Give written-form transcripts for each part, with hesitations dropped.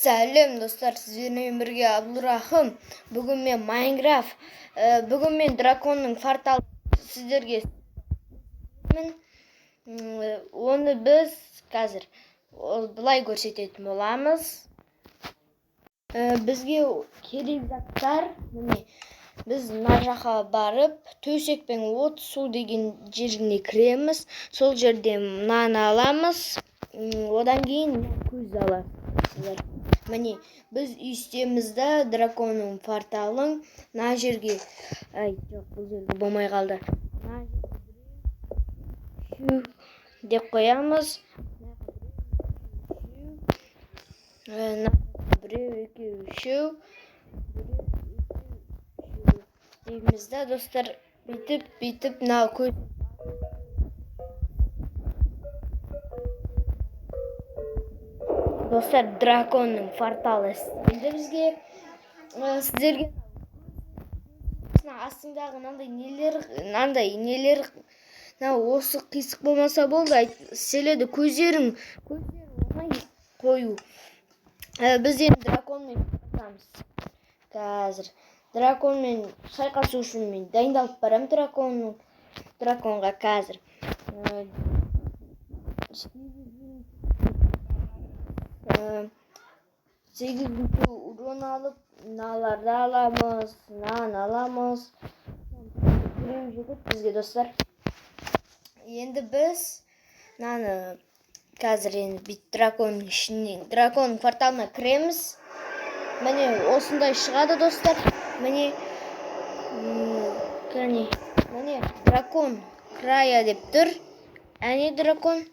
Сәлем достар, сіздермен бірге Абдурахым. Бүгін мен Майнкрафт, бүгін мен драконның порталы сіздерге. Оны біз қазір ол былай көрсететін боламыз. Бізге керек заттар, міне, біз мына жаққа барып, төсек пен от су деген жеріне кіреміз. Сол жерде мынаны аламыз. Одан кейін көзді аласыздар. Міне, біз үстеміз да драконның порталын мына жерге, ай, жоқ, бұл жерге болмай қалды. Мына жерге біреу, үшеу деп қоямыз. Мына біреу, екеу, үшеу, біреу, екеу, үшеу дейміз да, достар, бүйтіп, бүйтіп мына көз. Достар, драконның порталы істелді бізге. Сіздерге астындағы мынандай нелер, мынандай нелер, мына осы қисық болмаса болды, істеледі. Көздерің, көздерің оңай қою. Біз енді драконмен шайқасамыз. Қазір драконмен шайқасу үшін мен дайындалып барамын драконға қазір. 8-ші урон алып, мыналарды аламыз, мынаны аламыз. Біреу жетеді бізге, достар. Енді біз мынаны қазір енді бүйтіп драконның ішіне, драконның порталына кіреміз. Міне, осындай шығады, достар. Міне, кәне, міне, дракон края деп тұр. Әне дракон.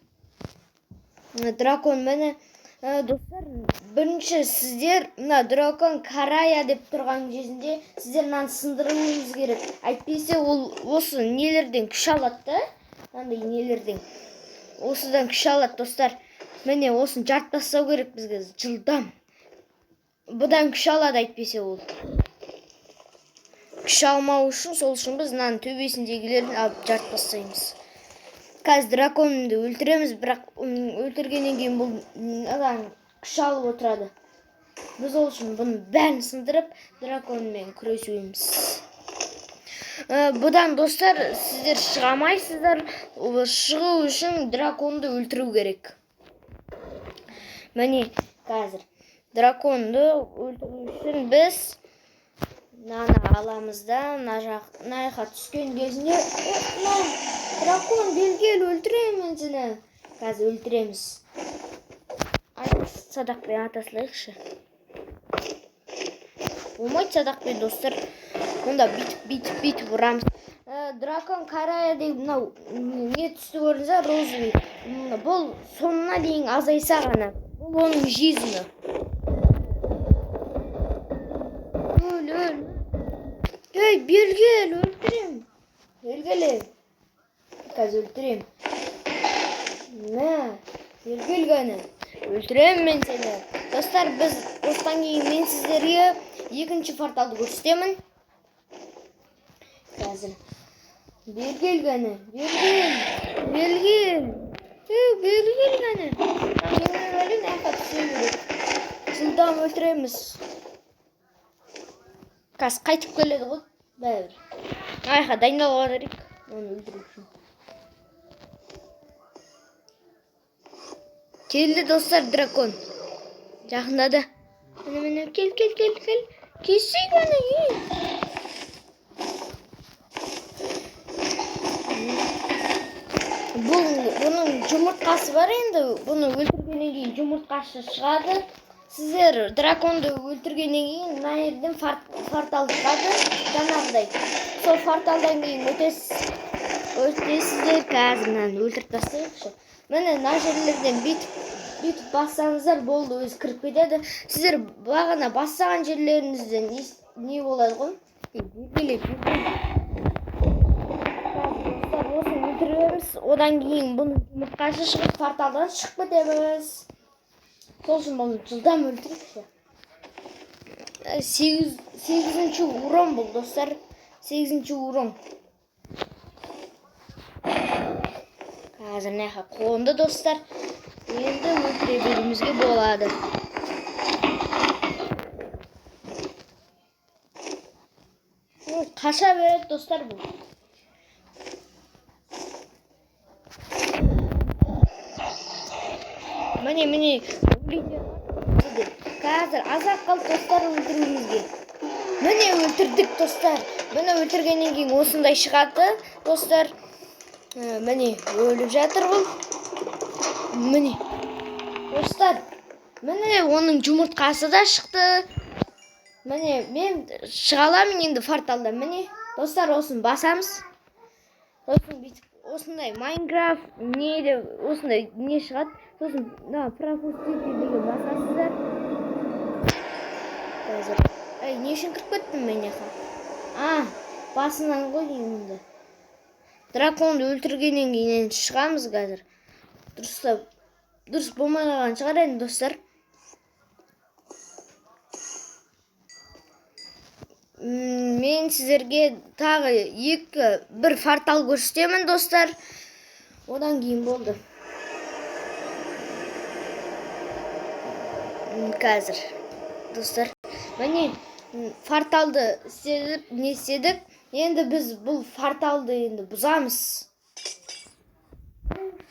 Дракон міне. Достар, бірінші сіздер мына дракон карая деп тұрған кезінде сіздер мынаны сындыруыңыз керек. Әйтпесе ол осы нелерден күш алады да, мынандай нелерден. Осыдан күш алады, достар. Міне, осыны жарып тастау керек бізге жылдам. Бұдан күш алады, әйтпесе ол. Күш алмау үшін, сол үшін біз мынаның төбесіндегілерін алып жарып тастаймыз. Қазір драконды өлтіреміз, бірақ өлтіргеннен кейін бұл мынадан күш алып отырады. Біз ол үшін бұның бәрін сындырып, драконмен күресуіміз. Бұдан, достар, сіздер шыға алмайсыздар. Шығу үшін драконды өлтіру керек. Міне, қазір драконды өлтіру үшін біз мынаны аламыз да, мына жақ, мына жаққа түскен кезінде, мына дракон бері кел, өлтіремін сені. Қазір өлтіреміз. Ай, садақпен ата салайықшы. Болмайды садақпен, достар. Онда бүйтіп, бүйтіп, бүйтіп ұрамыз. Дракон карая деп мынау не түсті көрдіңіз ба, розовый. Бұл соңына дейін азайса ғана. Бұл оның жизні. Өл, өл. Ей, бері кел, өлтірем. Бері кел, ей. Қазір өлтірем. Мә, бері кел кәні. Өлтірем мен сені. Достар, біз осыдан кейін мен сіздерге екінші порталды көрсетемін. Қазір. Бері кел кәні, бері кел, бері кел. Ей, бері кел кәні. Мен өлем, аяққа түсе береді. Жылдам өлтіреміз. Қазір қайтып келеді ғой, бәрібір. Аяққа дайындалып алайық, оны өлтіру үшін. Келді, достар, дракон. Жақындады. Міне, міне, кел, кел, кел, кел. Келсей кәні, ей. Бұның жұмыртқасы бар енді. Бұны өлтіргеннен кейін жұмыртқасы шығады. Сіздер драконды өлтіргеннен кейін мына жерден портал шығады, жаңағыдай. Сол порталдан кейін өтесіздер. Қазір мынаны өлтіріп тастайықшы. Міне, мына жерлерден бүйтіп, бүйтіп бассаңыздар болды, өзі кіріп кетеді. Сіздер бағана бастаған жерлеріңізде не болады ғой? Ей, бергеле, бергеле. Достар, осыны өлтіреміз. Одан кейін бұның жұмыртқасы шығып, порталдан шығып кетеміз. Сол үшін бұны жылдам өлтірейікші. 8-ші урон бұл, достар. 8-ші урон. Қазір мына жаққа қонды, достар. Енді өлтіре беруімізге болады. Қаша береді достар бұл. Міне, міне, қазір аз-ақ қалды достар өлтіруімізге. Міне, өлтірдік достар. Міне, өлтіргеннен кейін осындай шығады достар. Міне, өліп жатыр бұл. Міне достар, міне, оның жұмыртқасы да шықты. Міне, мен шыға аламын енді порталдан. Міне достар, осыны басамыз. Сосын бүйтіп осындай Майнкрафт не деп осындай не шығады. Сосын мына пропустить деген басасыздар. Қазір. Ей, не үшін кіріп кеттім мен жаққа? А, басынан ғой енді. Драконды өлтіргеннен кейін енді шығамыз қазір. Дұрыстап, дұрыс болмай қалған шығар енді достар. Мен сіздерге тағы бір портал көрсетемін достар. Одан кейін болды. Қазір достар, міне, порталды істедік, не істедік. Енді біз бұл порталды енді бұзамыз.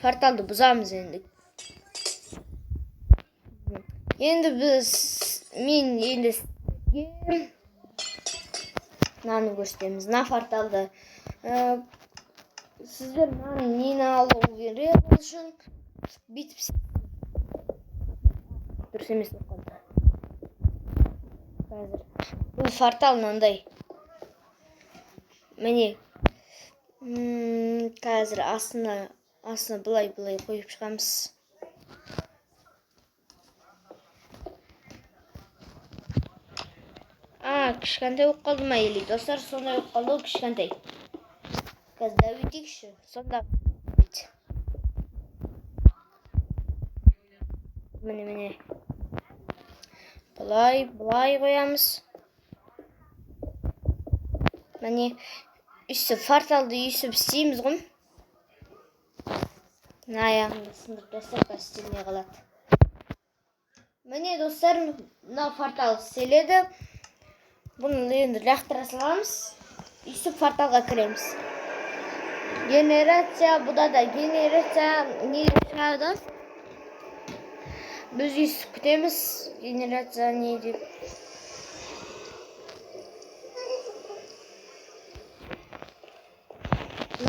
Порталды бұзамыз енді. Енді біз, мен енді сіздерге мынаны көрсетеміз, мына порталды. Сіздер мынаны нені алу керек ол үшін? Бүйтіп дұрыс емес болып қалды. Қазір. Бұл портал мынандай. Міне. Қазір астына былай былай қойып шығамыз. А, кішкентай болып қалды ма или достар, сондай болып қалды ғой кішкентай. Қазір дәу етейікші, сонда. Міне, міне. Былай, былай қоямыз. Міне, үсті порталды өйстіп істейміз ғой. Мына аяғын да сындырып тастап, қазір істелмей қалады. Міне достар, мына портал істеледі. Бұны енді лақтыра саламыз. Өйстіп порталға кіреміз. Генерация, бұда да генерация не шығады. Біз өйстіп күтеміз. Генерация не деп.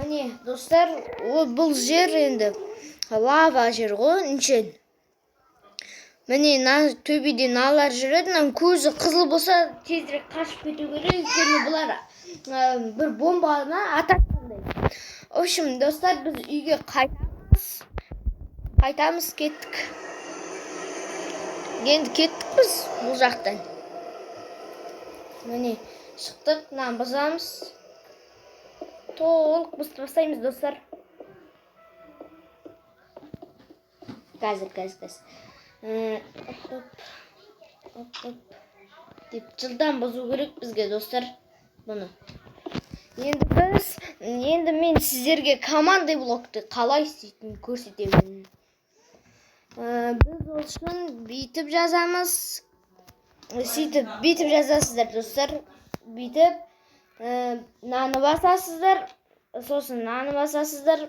Міне достар, ол бұл жер енді лава жер ғой, ншен. Міне, мына төбеде мыналар жүреді, мынаның көзі қызыл болса тезірек қашып кету керек, өйткені бұлар бір бомба ма атады сондай. В общем, достар, біз үйге қайтамыз. Қайтамыз, кеттік. Енді кеттік біз бұл жақтан. Міне, шықтық, мынаны бұзамыз. Толық бұзып тастаймыз, достар. Қазір, қазір, қазір. Оп, оп, оп, оп деп жылдам бұзу керек бізге, достар, бұны. Енді мен сіздерге командный блокты қалай істейтінін көрсетемін. Біз ол үшін бүйтіп жазамыз. Сөйтіп бүйтіп жазасыздар, достар. Бүйтіп мынаны басасыздар, сосын мынаны басасыздар.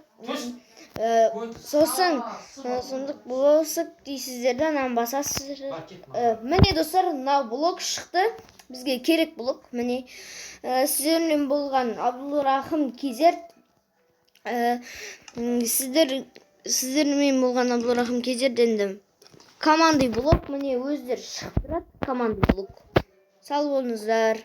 Сосын сұмдық блок дейсіздер да, мынаны басасыздар. Міне достар, мынау блок шықты. Бізге керек блок. Міне, сіздермен болған Абдулрахым Кезер. Сіздермен болған Абдулрахым Кезер енді командный блок, міне, өздері шығып тұрады командный блок. Сау болыңыздар.